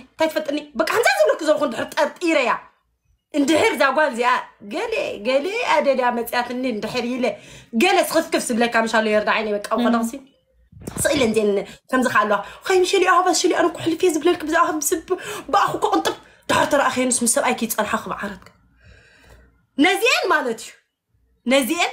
እንታይ ትፈልጥኒ በቃ ከምዛ ዝብለክ ዘለኹ እንድሕር ጠርጢረያ እንድሕር እዛ ጓል እዚኣ ገሌ ገሌ ኣደልያ መፅያትኒ እንድሕር ኢለ ገለ ስኽፍክፍ ዝብለካ ምሻሎ የርዳ ዓይነ በቃ ኮነቕሲ ስኢለ እንዜን ከምዚ ከ ኣለዋ ከይምሸሊኦ ሃባ ሽሊኦ ኣነ ኩሕልፍ እየ ዝብለልክ ብዛኣ ብስብ ብኣኹ ክቕንጥብ ዳር ተረኣኸየንስ ምስ ሰብኣይኪ ይፀንሓ ክብዓረትካ ነዚኤን ማለት እዩ ነዚኤን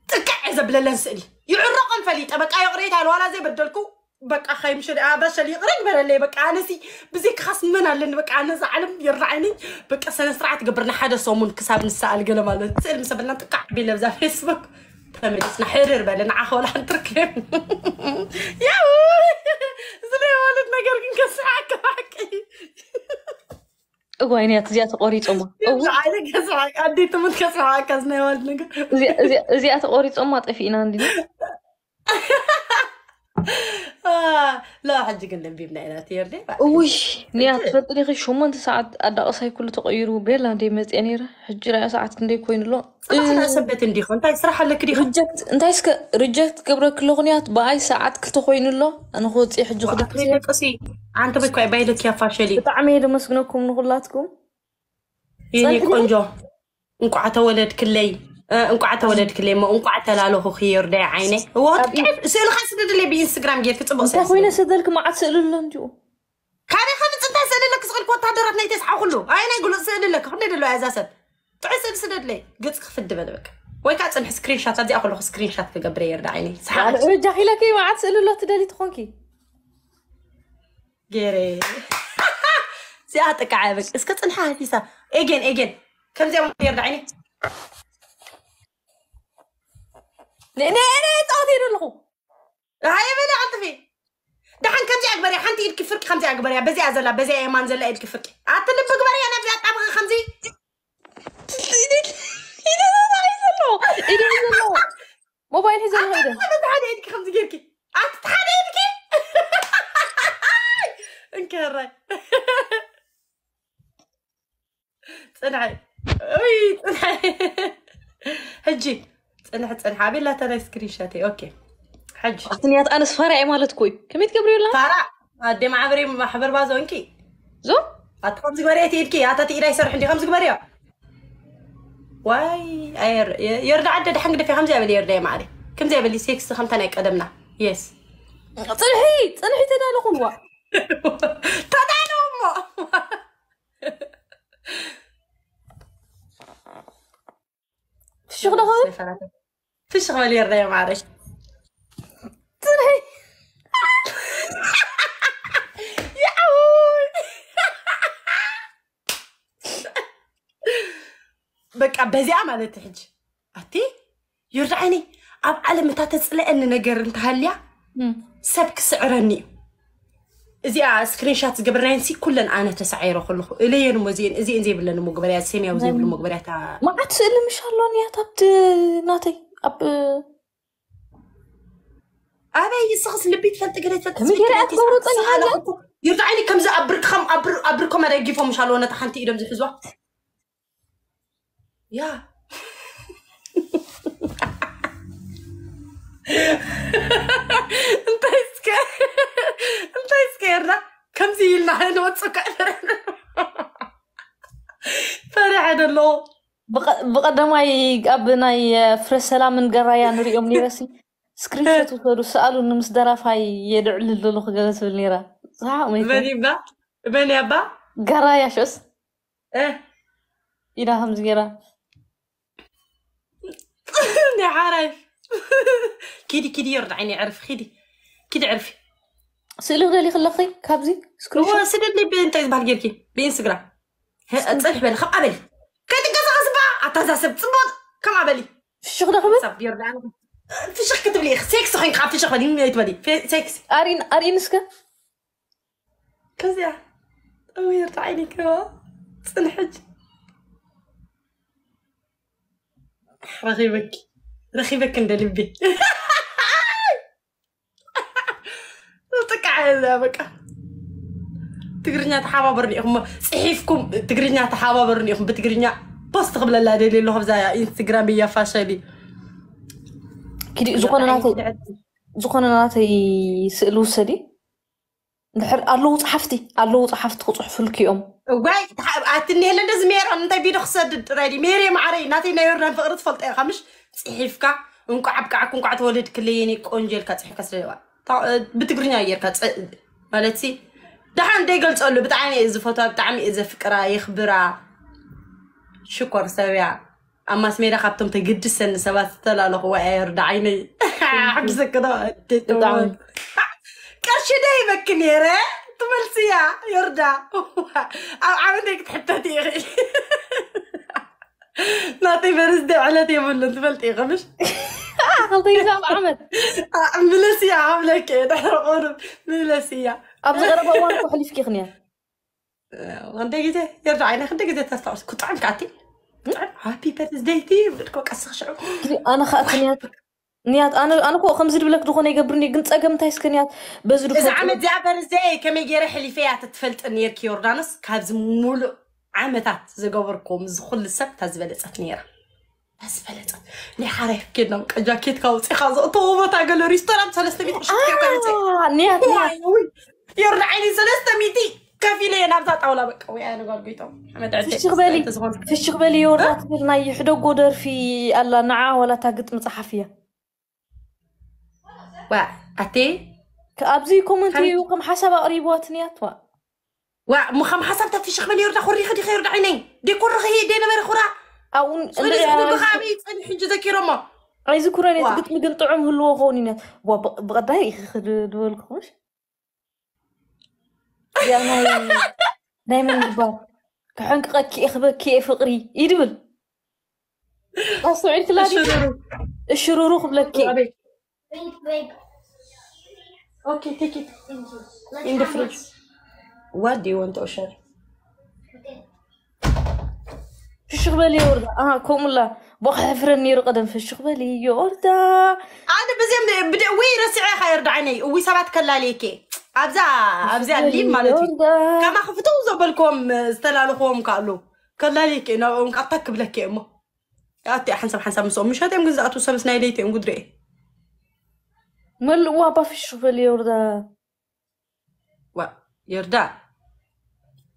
ጥቅዕ እየ ዘብለለን ስእሊ ይዕረቆም ፈሊጠ በቃ ይቕሬታ ኢለ ዋላ ዘይበደልኩ በቃ ከይምሸሊ ኣበሸል ይቕረ ግበረለይ በቃ ኣነሲ ብዘይክኻስ መን ኣለኒ በቃ ኣነዚ ዓለም ይረዓኒ በቃ ሰነ ስርዓት ገብር ንሓደ ሰሙን ክሳብ ንሰኣል ገለ ማለት ስእል ምስ በልና ጥቃዕ ቢለ ብዛ ፌስቡክ ተመሊስና ሕርር በለ ንዓኸ ወላ ሓንቲ ርክብ ያው እዚ ናይ ማለት ነገር ግን ከስሓቅ ሓቂ እዋይ ንያት እዚኣ ተቆሪጾማ እዋ ዓይነ ከስሓቅ ኣዴ ትሙት ከስሓቅ ከስ ናይ ማለት ነገር እዚኣ- እዚኣ- እዚኣ ተቆሪጾማ ጠፊእና እንዲ ላ ሕጂ ግን ደንቢብና ኢና ትየርደ እውይ ንያ ትፈልጥ ዲኺ ሸሞንተ ሰዓት ኣዳቕሳይ ኩሉ ተቐይሩ ቤላ እንደ መፅአ ነይረ ሕጂ ራያ ሰዓት ክንደይ ኮይኑ ኣሎ ፅባሕ ሰበት እንዲኹ እንታይ ስራሕ ኣለክ ዲኹ ሪጀክት እንታይ እስከ ሪጀክት ገብረክ ኣለኹ ንያት ብኣይ ሰዓት ክልተ ኮይኑ ኣሎ ኣነ ክወፅእ ሕጂ ክደ ኣትሪለቅሲ ኣንተ በኳ ባይለክ ያፋሸሊ ብጣዕሚ እየ ደመስግነኩም ንኩላትኩም የኔ ቆንጆ እንቋዕ ተወለድክለይ እ፣ እንቋዕ ተወለድክለይ እሞ እንቋዕ ተላለኹ ክየርዳይ ዓይነ እዎ ጥቂዕ ስእልኻ ስደድለይ ብኢንስትግራም ጌርክ ፅቡቅ እንታይ ኮይነ ሰደልክ መዓት ስእሊ ኣሎ እንዲኡ ካበይ ከምፅ እንታይ ስእሊ ኣለክ ስቕልክ ወታደራት ናይ ተስሓ ኩሉ ኣይ ናይ ግሉፅ ስእሊ ኣለክ ክንደይ ደሎ እዛ ሰብ ጥዑይ ስእሊ ስደድለይ ገፅክ ክፍዲ በል በቃ ወይ ከዓ ፅንሒ ስክሪንሻት ኣብዚኣ ከለኩ ስክሪንሻት ክገብረ የርዳ ዓይነ ሰሓ ጃኺለኪ መዓት ስእሊ ኣሎ ትደሊ ትኾንኪ ገይረ እዚኣ ጥቃዓ በቃ እስከ ፅንሓ ሃሲሳ ኤጌን ኤጌን ከምዚኣ ውን የርዳ ዓይኒ ንእኔ ፃወት ይደ ኣለኹ ሃየ በለ ኣንጥፊ ደሓን ከምዚኣ ግበርያ ሓንቲ ኢድኪ ፍርቂ ከምዚኣ ግበርያ በዚኣ ዘላ በዚኣ የማን ዘላ ኢድኪ ፍርቂ ኣቲ ልቢ ግበርያ ናብዚኣ ጣብቂ ከምዚ ኢደ ዘሎ ኢደ ዘሎ ሞባይል ሒዘ ኣለኹ ኢደ በቲ ሓደ ኢድኪ ከምዚ ጌርኪ ኣቲ ሓደ ኢድኪ እንከራይ ፅንሐ ይ ፅንሐ ሕጂ ፅንሐ ፅንሐ ኣቤላ ተናይ ስክሪንሻት ኦኬ ሕጂ ኣትንያት ኣነስ ፋራ እየ ማለት ኮይ ከመይ ትገብሪ ላ ፋራ ኣደ ማሕበረ ማሕበር ባዞ እንኪ ዞ ኣቲ ከምዚ ግበርየ እቲ ኢድኪ ኣታ እቲ ኢዳ ይሰርሕ እንዲ ከምዚ ግበርዮ ዋይ ኣየር የርዳ ዓደ ድሓን ግደፊ ከምዚ ያበል የርዳ የማዕሪ ከምዚ ያበል ሴክስ ከምታ ናይ ቀደምና የስ ፅንሒ ፅንሒ ተዳለኹልዋ ተዳለዎ እሞ ፍሽኽ ዶ ኸውን ፍሽኽ በል የርዳ የማዕሪ ፅንሒ በቃ በዚኣ ማለት ሕጂ ኣቲ ይርድዓኒ ኣብ ዓለም እታ ተፅለአኒ ነገር እንተሃልያ ሰብ ክስዕረኒ እዩ እዚኣ ስክሪንሻት ዝገብርናየን ሲ ኩለን ኣነ ተሳዒረ ከለኹ እለየን እሞ እዚአን እዚአን ዘይብለን እሞ ግበርያ ሰሚያዊ ዘይብሉ እሞ ግበርያ እታ መዓት ስእሊ ምሽ ኣሎ ንያት ኣብቲ ናተይ ኣብ ኣበይ ንስኽስ ልቢ ትፈልጢ ገለ ትፈልጢ ከመይ ገይረ ኣትገብሩ ጸኒሓ ኣላ? ይርድዓኒ ከምዚ ኣብ ብርክኸም ኣብ ብር- ኣብ ብርኮም ኣደጊፎም ምሽ ኣለዎ ነታ ሓንቲ ኢዶም ዝሕዝዋ ያ እንታይ እስከ እንታይ እስከ የርዳ ከምዚ ኢልና ንወፅእ እኮ ፈሪሐ ደለዎ ብቐ- ብቐደማይ ኣብ ናይ ፍረ ሰላምን ገራያ ንሪኦም ነይረሲ ስክሪንሾት ውሰዱ ሰኣሉ ንምስ ደራፋይ የድዕል ዘለኹ ገለ ትብል ነይራ ሰሓቕ መይተ መን ይባ መን ያባ ገራያ ሽስ እ ኢዳ ከምዚ ገይራ ናይ ሓራይ ኪዲ ኪዲ ይርዳ ዓይኒ ዕርፊ ኪዲ ኪዲ ዕርፊ ስእሊ ክደሊ ከለኺ ካብዚ ስክሪንሾት እዎ ስደድለይ ብእንታይ ዝበሃል ጌርኪ ብኢንስትግራም ህ- ፅንሕ በሊ ከም ኣበሊ ከይትንቀሳቐስ ባ ኣታ እዛ ሰብ ፅቡቅ ከም ኣበሊ ፍሽኽ ዶ ክብል ሰብ ይርዳ ፍሽኽ ክትብሊ ኢኺ ሴክስ ኮይንካ ፍሽኽ በሊ ኣይትበሊ ፌ- ሴክስ ኣሪን ኣሪን እስከ ከዚኣ ጠዊር ዓይኒ ከዋ ፅንሕጅ ረኺበኪ ረኺበኪ እንደ ልቢ ጥቃዕ እዛ በቃ ትግርኛ ተሓባበሩኒ ኢኹም ጽሒፍኩም ትግርኛ ተሓባበሩኒ ኢኹም ብትግርኛ ፖስት ክብለላ ደልየ ኣለኹ ብዛ ኢንስትግራም እያ ፋሸሊ ኪዲ ዝኾነ ናተይ ዝኾነ ናተይ ስእሊ ውሰዲ ድሕር ኣለዉ ጸሓፍቲ ኣለዉ ጸሓፍቲ ክጽሕፉልኪ እዮም። እዋይ ኣትኒ የለ እንደዚ ሜሮን እንታይ ቢዶ ክሰድድ ጥራይ ድዩ? ሜሪ ማዕረይ ናተይ ናይ ዮርዳን ፍቕሪ ትፈልጦ ኢኻ ምሽ? ጽሒፍካ እንቋዕ ኣብቃዕኩ እንቋዕ ተወለድክለይ የኔ ቆንጆ ኢልካ ጽሒፍካ ስለዋ ብትግርኛ ጌርካ ማለት ሲ ደሓን ደይገልጸሉ። ብጣዕሚ እየ ዝፈትዋ፣ ብጣዕሚ እየ ዘፍቅራ፣ የኽብራ። ሽኮር ሰብያ ኣብ ማስሜዳ ካብቶም ተግድሰኒ ሰባት ዝተላለኹዋ እያ። ዮርዳ ዓይነይ ሕድሰክዶ ብጣዕሚ ቀሺ ደ ይበኪ ነይረ ትመልስያ። ዮርዳ ኣብ ዓመተይ ክትሕተት ኢኺ። ናተይ በርዝደ ዕለት የብሉን ትፈልጥ ኢኺ ምሽ? ክልተ ግዜ ኣብ ዓመት ምለስያ ኣብለኪ ድሕሪ ቁሩብ ምለስያ። ኣብዚ ቀረባ እዋን እኮ ሕሊፍኪ ክንያ ክንደ ግዜ ዮርዳ ዓይነ ክንደ ግዜ ተስታውስ ክጥዕም ካቲ ጥዕም ሃፒ በርዝደይ ቲ ብልኮ ቀስኽ ሽዑ ኣነ ከዓ ትንያት ንያት ኣነ ኣነ እኮ ከምዚ ድብለክ ዝኾነ ይገብርኒ ግን ፀገም እንታይ እስከ ንያት በዚ እዚ ድፎ ዓመት እዚኣ በርዝደይ ከመይ ገይረ ሕሊፈያ ተትፈልጥ ነርኪ ዮርዳኖስ። ካብዚ ሙሉእ ዓመታት ዝገበርኩም እዚ ኩሉ ሰብ እታ ዝበለፀት ነይራ። እታ ዝበለፀት ናይ ሓራይ ኬድና በቃ ጃኬትካ ውፅኢኻ ዘእተዎ ቦታ ገለ ሪስቶራንት ሰለስተ ሚእቲ ቅርሺ ኬድካ ውፅእ ንያት ንያት ዮርዳ ዓይኒ ሰለስተ ሚእቲ ከፊለ እየ ናብዛ ጣውላ በቃ ወይ ኣነ ጓል ጎይቶም ሓመድ ዕድል ፍሽኽ በሊ ተዝኾን ፍሽኽ በሊ የወርዳ ትብል ናይ ሕደጎ ደርፊ ኣላ ንዓ ዋላ እታ ግጥሚ ፀሓፍ እያ ዋ ኣቴ ኣብዚ ኮመንት እዩ ከም ሓሳብ ኣቕሪብዋ ትንያት ዋ ዋ እሞ ከም ሓሳብ ተፍሽኽ በሊ ዮርዳ ኮሪኺ ዲኸ ዮርዳ ዓይነይ ዴኮርኺ ዴ ነበረ ኩራ ኣብኡ ሶሊ ዝብሉ ብኻበይ ፀኒ ሕጂ ዘኪሮሞ ኣይዝኩረን እቲ ዋ። ግጥሚ ግን ጥዑም ህልዎ ክኸውን እዩ ዋ ብ- ብቐዳይ ኢኺ ክድ- ድበልኩ ምሽ እዚኣ ናይ ናይ መን ይባል ክሕንቅቐኪ እየ ክበኪ እየ ፍቕሪ ይድብል ኣስተውዒልክላ ድዩ? ሽሩሩ እሽሩሩ ክብለኪ ኣበይ Okay, take it. In the fridge. What do you want, Oshar? ፍሽኽ በሊ የወርዳ ኣሃ ከምኡላ ቦቕ ሕፍረን ነይሩ ቀደም ፍሽኽ በሊ የወርዳ ኣነ ብዚም ብደ ወይ ረስዐ ኢኻ የርዳ ዓይነይ እዊ ሰባት ከላልየኬ ኣብዛ ኣብዚኣ ሊም ማለት እዩ የወርዳ ከማ ክፍተው ዘበልክዎም ዝተላለኽዎም ከኣሉ ከላልየኬ ናብኦም ኣታክ ክብለኬ እሞ ኣቲ ሓንሳብ ሓንሳብ ምስኦም ምሸት እዮም ግን ዝኣትዉ ሰብስ ናይ ለይቲ እዮም ጉድሬ መልእዋ ኣባ ፍሽኽ በሊ የወርዳ ዋ የርዳ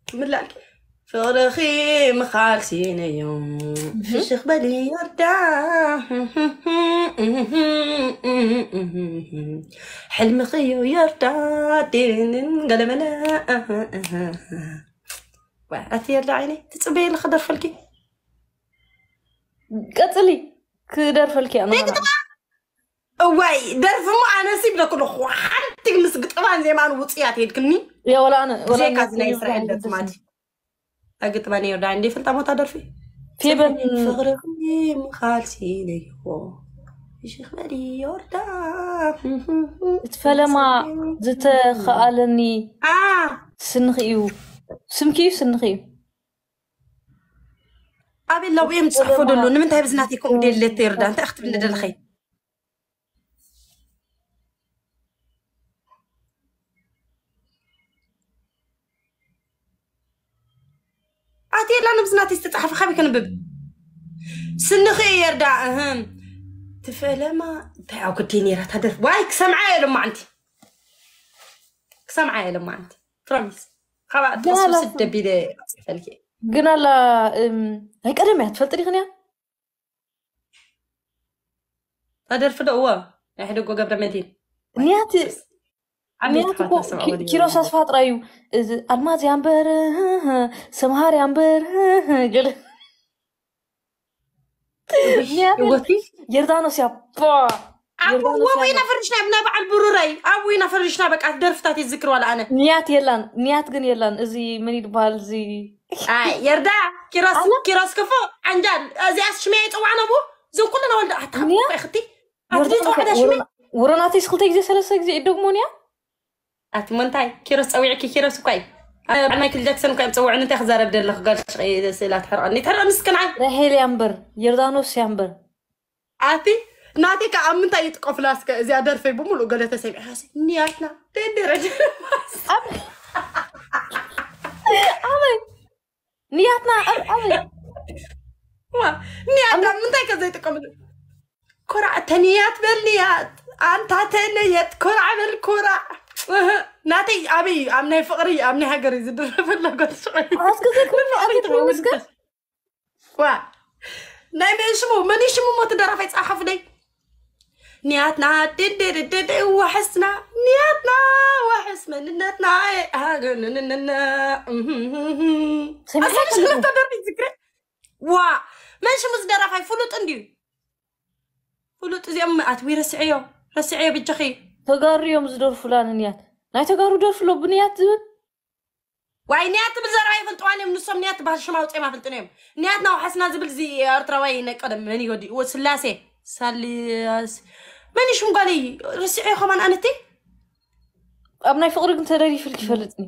ምላል ፍቕርኺ ምኻል ሲነዮም ፍሽኽ በሊ ዮርዳ ሕልምኺ እዩ ዮርዳ ዲንን ገለመለ ዋ ኣቲ የርዳ ዓይነይ ትፅበየ ኣለኺ ደርፈልኪ ቀፅሊ ክደርፈልኪ እያ ንኸና እዋይ ደርፊ ሞ ኣነስ ይብለኩ ኣለኹ ሓንቲ ምስ ግጥማን ዜማን ውፅያት ሄድክኒ ያ ወላ ኣነ ወላ ብዘይካ ኣነ እዚ ናይ ክብል እስራኤል ኣይገድስን። ደርፍማት ኣግጥማኒ ዮርዳ እንደ ፍልጣ ቦታ ደርፊ ፌበን ፍቕርኺ ምኻል ሲነዮ ይሽኽበል ዮርዳ እቲ ፈለማ ዝተኸኣለኒ ኣ ስንኺ እዩ ስምኪ እዩ ስንኺ እዩ ኣቤላ ውኤም ዝፅሕፎ ደሎ ንምንታይ ብዝናተይኩም ደለት ዮርዳ እንታይ ክትብል እንደደለኸይ ኣትየላ ነብዚ ናተይ ዝተፃሓፈ ካበይ ከንብብ ስንኺ የርዳ እህም ትፈለማ እንታይ ኣብ ግዲ ነይራ ታደር ዋይ ክሰምዓ እየ ሎማዓንቲ ክሰምዓ እየ ሎማዓንቲ ፕሮሚስ ካብኣ ግን ተስብስብ ኣላፍን- ደቢለ ፅፈልኪ ግን ኣላ እም፣ ናይ ቀደም እያ ትፈልጥ ዲኽን እያ ታደርፊ ዶ እዎ ናይ ሕደጎ ገብረ መድሂን ንያት ዓበይቲ ንያት እኮ ካርታ ሰብኣዊ ኪ- ኪሮስ ኣስፋ ጥራይ እዩ እዚ ኣልማዝ ያምበር ሰምሃር ያምበር ገለ ንያት ወቲ የርዳኖስ እያ ባ ኣብኡ ወቡ ኢና ፈሪሽና ብናይ በዓል ብሩረይ ኣብኡ ኢና ፈሪሽና በቃ ደርፍታት ይዝክር ዋላ ኣነ ንያት የላን ንያት ግን የላን እዚ ምን ይባል እዚ ኣይ የርዳ ኪሮስ ኣነ? ኪሮስ ክፎ ዓንጃል እዚኣስ ሽመያ ይፅዋዕ ነቡ ዝን ኩልና ወልደ ኣታ ንያ? ክቲ ኣቲ ይፅዋዕዳ ሽመ ወረናተይ ክልተ ግዜ ሰለስተ ግዜ ይደግሞን እያ ኣቲ መንታይ ኪሮስ ፀዊዕኪ ኪሮስ እኳ እዩ ኣብ ማይክል ጃክሰን እኳ እዮም ፀውዕኒ እንታይ ክዛረብ ደለክ ጋል ስእላ ትሕርቐኒ ትሕርቐኒ እስክንዓይ ራሄል ያምበር የርዳኖስ ያምበር ኣቲ ናተይ ከዓ ኣብ ምንታይ ይጥቀፍላ እስከ እዚኣ ደርፈይ ብምሉእ ገለ ተሰሚዐ ንያትና ደደረ ኣበይ ንያትና ኣብ- ኣበይ ንያትና ምንታይ ከ ዘይጥቀምሉ ኮራዕ ተንያት በል ንያት ኣንታ ተነየት ኮራዕ በል ኮራዕ እህ፣ ናተይ ኣበይ እዩ? ኣብ ናይ ፍቕሪ ኣብ ናይ ሃገር እዩ ዝድረፈላ ጓል ሽዑ። ኣስከ ዘይኮነ ኣበይ ትኸውን እስከ ዋ ናይ መን ሽሙ መን ሽሙ ሞት ደራፋይ ጻሓፉለይ። ንያትና ድድድድድ ወሕስና ንያትና ወሕስ መንነትና ኣገንንንና ሰሚዐ ኣሳሽ ክልተ ደርፊ ዝግረ ዋ መን ሽሙ ዝደራፋይ ፍሉጥ እንድዩ ፍሉጥ እዚኦም ኣትዊ ረስዐዮ ረስዐዮ ብጃኺ ተጋሩ እዮም ዝደርፉላ ንንያት ናይ ተጋሩ ደርፍሎ ብንያት ዝብል ዋይ ንያት ትብል ዘረባ ይፈልጥዋን እዮም ንሶም ንያት ትበሃል ሽማ ውፅኦም ኣፈልጥን እዮም ንያት ናውሓስና ዝብል እዚ ኤርትራዋይ ናይ ቀደም መን ይወዲ ስላሴ ሳልያስ መን ይሽም ጓለይ ረስዐዮ ከማን ኣነቲ ኣብ ናይ ፍቕሪ ግን ተደሪፍልክ ይፈልጥኒ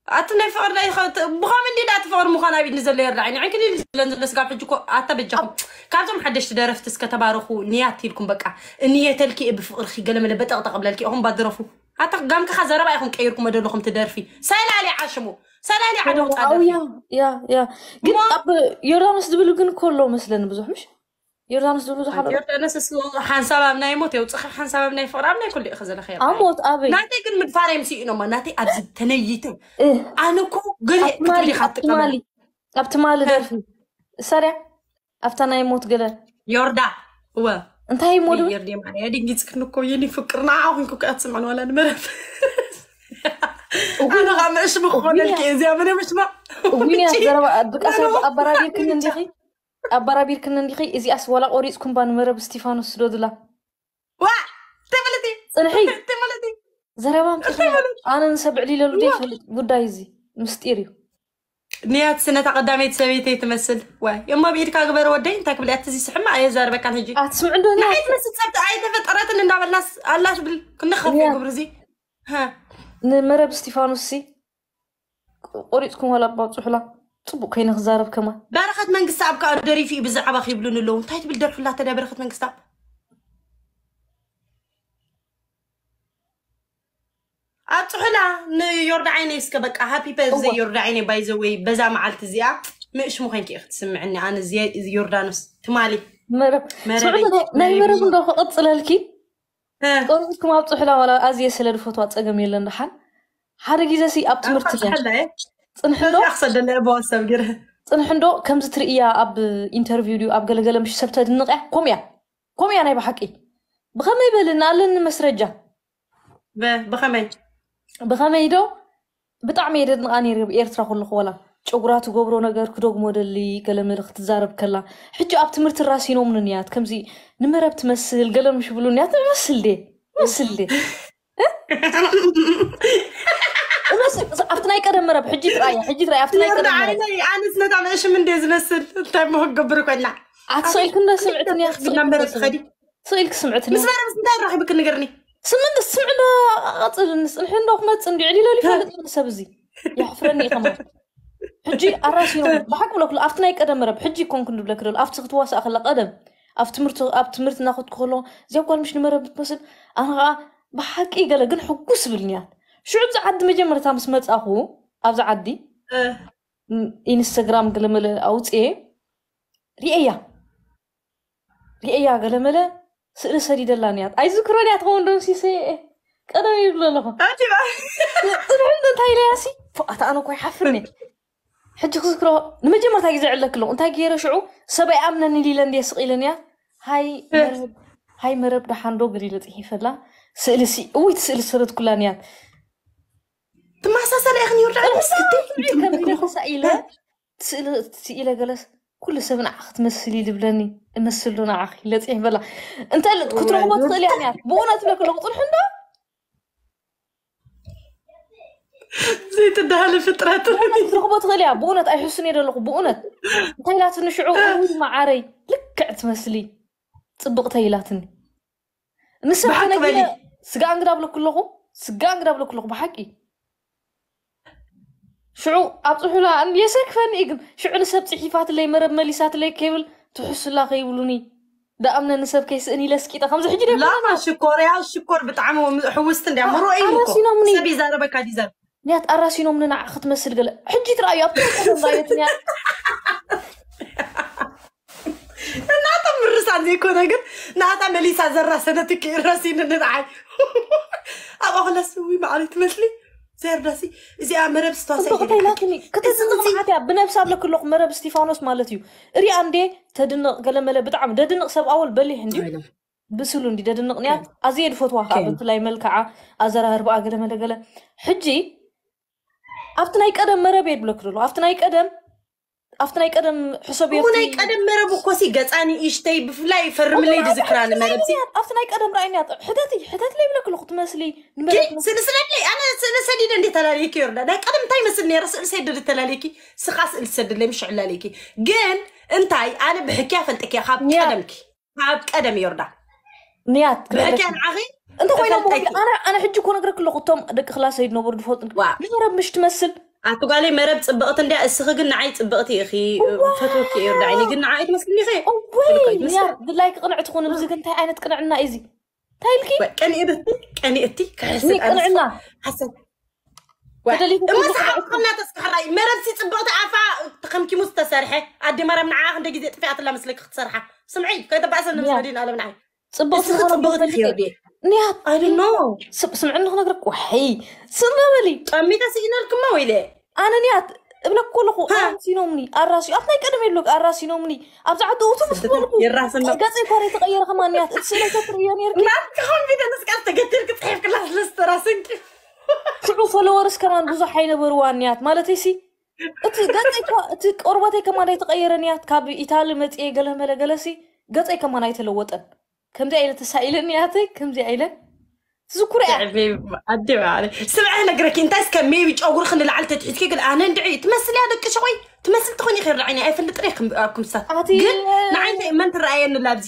ኣቲ ናይ ፍቕሪ ናይ ብኸም እንዲ ዳቲ ፍቕሪ ምዃን ኣብ ኢድኒ ዘሎ የርዳዓይ ንዕንክን ኢል ዝለን ዘሎ ስጋብ ሕጂ እኮ ኣታ በጃኹም ካብዞም ሓደሽቲ ደረፍቲ እስከ ተባረኹ ንያት ኢልኩም በቃ እንየተልኪ ብፍቕርኺ ገለመለ በጠቕጠቕ ብለልኪ ኢኹም ባድረፉ ኣታ ጋምክኻ ዘረባ ኢኹም ቀይርኩም ዘለኹም ትደርፊ ሰላሊ ዓሽሙ ሰላሊ ዓደው ጻደፊ ያ ያ ያ ግን ኣብ ዮርዳኖስ ዝብል ግን ከሎ መስለኒ ብዙሕ ምሽ ዮርዳኖስ ዝብሉ ዝሓሉ ዮርዳኖስ እሱ ሓንሳብ ኣብ ናይ ሞት የውፅኻ ሓንሳብ ኣብ ናይ ፍቕሪ ኣብ ናይ ኩሉ ኢኸ ዘለኸ ኣሞት ኣበይ ናተይ ግን ምድፋር እዮም ስኢኖማ ናተይ ኣብዚ ተነይተ እ፣ ኣነ እኮ ገለ ኣብ ትማሊ ክትብል ኢኻ ኣብ ትማሊ ኣብ ትማሊ ደርፊ እሳርያ ኣብታ ናይ ሞት ገለ ዮርዳ እወ እንታይ ሞዱ ዮርዲ ማርያ ድንጊፅክን እኮ የኒ ፍቅርና ኣኹንኩ ከኣ ትስምዕን ዋላ ንመረፍ ኣነ ኸዓ ምእሽሙ ክኾነልኪ እየ እዚኣ ምነ ምሽማ ዊንያ ዘረባ ድቃሳ ኣባራቢርክን እንዲኺ ኣባራቢርክን እንዲኺ እዚኣስ ዋላ ቆሪፅኩም ባ ንመረብ እስቲፋኖስ ስዶ ድላ ዋ ትብልቲ ፅንሒ ትብልቲ ዘረባ ምፅልያ ኣነ ንሰብ ዕሊለሉ ዘይፈልጥ ጉዳይ እዚ ምስጢር እዩ ንያት ስነታ ቀዳመይቲ ሰበይተይ ትመስል ዋይ እማ ብኢድካ ግበር ወደይ እንታይ ክብል እያ ትዚ ስሕማ ኣየዛርበካን ሕጂ ኣትስምዕ ዶ ንያ ንዓይ ትመስል ፀብቲ ኣይተፈጠረትን እንዳበልናስ ኣላ ትብል ክንደኸፍ ንያ- ግብሪ እዚ ሃ ንመረብ እስቲፋኖስ ሲ ቆሪፅኩም ዋላ ባብፅሑላ ፅቡቅ ከይነ ክዛረብ ከማ በረኸት መንግስቲ ኣብ ከዓ ደሪፉ እዩ ብዛዕባ ክብሉ ንለዉ እንታይ ትብል ደርፍላ ተዳ በረኸት መንግስታ ኣብፅሑላ ንዮርዳዓይነይ እስከ በቃ ሃፒ በርዘይ ዮርዳዓይነይ ባይዘወይ በዛ መዓልቲ እዚኣ ምእሽሙ ኮይንኪ ኢኺ ትስምዕኒ ኣነ እዚ ዮርዳኖስ ትማሊ መረብ መረበይ ስምዕቲ ናይ- ናይ መረብ እንዶ ክቕፅለልኪ እ፣ ቆሪፅኩም ኣብፅሑላ ዋላ ኣዝየ ስለ ዝፈትዋ ፀገም የለን ደሓን ሓደ ግዜ ሲ ኣብ ትምህርቲ እያ ኣብፅሐላ እየ ፅንሕዶ በዚኣ ክሰደለ እየ ብዋትሳብ ገይረ ፅንሕንዶ ከምዚ ትርእያ ኣብ ኢንተርቪው ድዩ ኣብ ገለገለ ምሽ ሰብ ተድንቕያ ከምኡ እያ ከምኡ እያ ናይ ብሓቂ ብኸመይ በልኒ ኣለኒ መስረጃ በ- ብኸመይ ብኸመይ ዶ ብጣዕሚ እየ ደድንቓ ነይረ ኣብ ኤርትራ ከለኹ ወላ ጨጉራ ትገብሮ ነገር ክደግሞ ደሊ ገለ መለ ክትዛረብ ከላ ሕጂ ኣብ ትምህርቲ ራሲኖምኒ ንያት ከምዚ ንመረብ ትመስል ገለ ምሽ ብሉኒ እያ ትመስል ደ መስል ደ እመስ- ኣብቲ ናይ ቀደም መረብ ሕጂ ትራእያ ሕጂ ትራእያ ኣብቲ ናይ ቀደም መረብ ዓይነይ ኣነስ ነታ መእሽም እንደ ዝመስል እንታይ መሆን ገብር ኮይና ኣትሰኢልክ እንደ ስምዕትንያ ብናመረ ትኸዲ ስኢልክ ስምዕትንያ ምስ መረብ እንታይ ራኺብክ ንገርኒ ስምንት ስምዕ ዶ ኣቐፅልኒ ፅንሒ እንዶ ክመፅእ እንዲ ዕሊለሉ ይፈልጥ ሰብ እዚ የሕፍረኒ እዩ ከማን ሕጂ ኣራሲኖም ብሓቂ ብለክሉ ኣብቲ ናይ ቀደም መረብ ሕጂ ይኮንኩ ንብለክ ደሎ ኣብቲ ክትዋሳእ ከላ ቀደም ኣብ ትምህርቲ ኣብ ትምህርቲ እናኸድኩ ከሎ እዚኣ ጓል ምሽ ንመረብ ትመስል ኣነ ከዓ ብሓቂ ገለ ግን ሕጉስ ይብልንያ ሽዑ ኣብዚ ዓዲ መጀመርታ ምስ መፃኹ ኣብዚ ዓዲ ኢንስታግራም ገለመለ ኣውፅኤ ሪኤያ ሪኤያ ገለመለ ስእሊ ሰዲደላ ንያት ኣይዝክሮን እያ ትኸውን ዶ ሲሰ ቀደም ይብሎ ኣለኹ ፅንሕን እንታይ ኢለያ ሲ ኣታ ኣነ እኮ ይሓፍርኒ ሕጂ ክዝክሮ ንመጀመርታ ግዜ ዕለክሎ እንታይ ገይረ ሽዑ ሰበይ ኣምነኒ ሊለ እንድየ ስቕ ኢለንያ ሃይ መረብ ሃይ መረብ ደሓን ዶ ገለ ኢለ ፅሒፈላ ስእሊ ሲ እውይ እቲ ስእሊ ዝሰደትኩላ ንያት ትመሳሰለ ኢኽን ይርዳ ከምዚ ኢለ ተሳኢለ ስእሊ ስኢለ ገለስ ኩሉ ሰብ ንዓ ክትመስል ይልብለኒ እመስል ዶ ንዓ ለፂሕ በላ እንተ ክትረኽቦ ትኽእል እያ ንያ ብእውነት ብለክ ኣለኹ ፅንሑ እንዶ ዘይትደሃለ ፍጥረት ብእውነት ክትረኽቦ ትኽእል እያ ብእውነት ኣይሕሱን እየ ደለኹ ብእውነት እንታይ ኢላትኒ ሽዑ ውይ መዓረይ ልክዕ ትመስሊ ፅብቕተይ ኢላትኒ ንሰብ ብሓቂ ተነጊረ በሊ። ስጋ እንግዳ ብለኩ ኣለኹ ስጋ እንግዳ ብለኩ ኣለኹ ብሓቂ ሽዑ ኣብፅሑላ የሰክፈኒ እዩ ግን ሽዑ ንሰብ ፅሒፋትለይ መረብ መሊሳትለይ ከይብል ትሕሱላ ከይብሉኒ ደኣምነ ንሰብ ከይስእን ኢለ ስቂጠ ከምዚ ሕጂ ደ ላማ ሽኮር ያ ሽኮር ብጣዕሚ ሕውስቲ እንዲያ ምርኦ እዩ እኮ ኣራሲኖምኒ። ሰብ ይዛረበካ ዲዘር ንያት ኣራሲኖምኒ ንዓ ክትመስል ገለ ሕጂ ትረኣዩ ኣብቲ ቀደም ራየት ንያ እናቶም ምርሳን ዘይኮነ ግን ናታ መሊሳ ዘራሰነትኪ ረሲኒ ንዓይ ኣብ ኣኹላ ስዊ ማዕሪ ትመስሊ። ዘርዳሲ እዚኣ መረብ ስተዋሳይ ጽብቕቲ ኢላትኒ። ከተዝንቕ መዓት እያ። ብነብሲ ኣብለክ ኣለኹ መረብ እስቲፋኖስ ማለት እዩ። እሪኣ እንዴ ተድንቕ ገለመለ ብጣዕሚ ደድንቕ ሰብ ኣወል በሊሕ እንዲ ብስሉ እንዲ ደድንቕ ንያ ኣዝየ ድፈትዋ ከዓ ብፍላይ መልክዓ ኣዘራርባኣ ገለመለ ገለ ሕጂ ኣብቲ ናይ ቀደም መረብ የድብለክ ደሎ ኣብቲ ናይ ቀደም ኣብቲ ናይ ቀደም ሕሰብ እሞ ናይ ቀደም መረብ እኮ ሲ ገፃ ንእሽተይ ብፍላይ ፈርምለይ ድዝክራ ንመረብ ሲ ኣብቲ ናይ ቀደም ራእይንያ ሕተት ሕተት ለይብለክ ኣለኹ ትመስሊ ስእሊ ስለለይ ኣነ ስእሊ ሰዲደ እንዴ ተላለይኪ ይርዳ ናይ ቀደም እንታይ መስል ነረ ስእሊ ሰዲደ ተላለይኪ ስኻ ስእሊ ሰድለይ ምሽ ዕላለይኪ ግን እንታይ ኣነ ብሕክያ ፈልጥኪያ ካብ ቀደምኪ ካብ ቀደም ይርዳ ንያት ብሕክያ ንዓኺ እንተኮይኖም ኣነ ሕጂ እኮ ነግረክ ኣለኹ እቶም ደቂ ክላሰይ ዝነበሩ ዝፈልጡ ንመረብ ምሽ ትመስል ኣቲ ጓለይ መረብ ፅብቕቲ እንድያ እስኺ ግን ንዓይ ፅብቕቲ ኢኺ ፈትወኪ እየ ርዳዕኒ ግን ንዓይ ትመስልኒ ኢኺ ድላይ ክቕንዕ ትኾን እዚ ግን እንታይ ዓይነት ቅንዕና እዩ እዚ እንታይ ኢልኪ ቀኒእብቲ ቀኒእብቲ ቅንዕና እማ ሰሓቅና ተስክሕራይ መረብሲ ፅብቕቲ ኣፋ ተኸምኪሙ ዝተሰርሐ ኣደ ማርያም ንዓ ክንደ ግዜ ጥፊኣትላ ምስለኪ ክትሰርሓ ስምዒ ከይተባእሰ ንምስለዲን ኣለም ንዓይ ፅብቕቲ ጽብቕቲ ንያት ስምዕኒ ክነግረክ ዋሕይ ስመ በሊ ጠሚተ ስኢነልክማ ወይለ ኣነ ንያት እብለኩ ኣለኹ ኣራሲኖምኒ ኣራሲ ኣብ ናይ ቀደም የብለኩ ኣራሲኖምኒ ኣብዚ ዓዲ ውቱ ምስ በልኩ ይራስና ገፀይ እኳ ዘይተቀየረ ከማ ንያት እቲ ስእለይ ተትርእዮ ነርኪ ናትካ ኮምፒተር ንስካ ዝተገትር ክፅሒፍ ክላ ስለዝተራሰንኪ ሽዑ ፎሎወርስ ከማን ብዙሕ ኣይነበርዋ ንያት ማለተይ ሲ እቲ ገፀይ እኳ እቲ ቆርበተይ ከማን ኣይተቀየረ ንያት ካብ ኢታሊ መፅየ ገለ መለ ገለሲ ገፀይ ከማን ኣይተለወጠን ከምዚኣ ኢለ ተሳኢለ ንያተይ ከምዚኣ ኢለ ትዝኩረ እያ ኣደ ስምዐ ነግረኪ እንታይ እስከ ሜቢ ጨጉርክ ንላዕሊ ተትሒዝኪ ግን ኣነ እንድዒ ትመስል እያ ደቂ ሸቆይ ትመስል ትኾን ይኽእል ዓይኒ ኣይፈልጥን እየ ኣብ ክምሳት ኣቲ ግን ንዓይ እንታይ መን ትረኣየኒ ላብዚ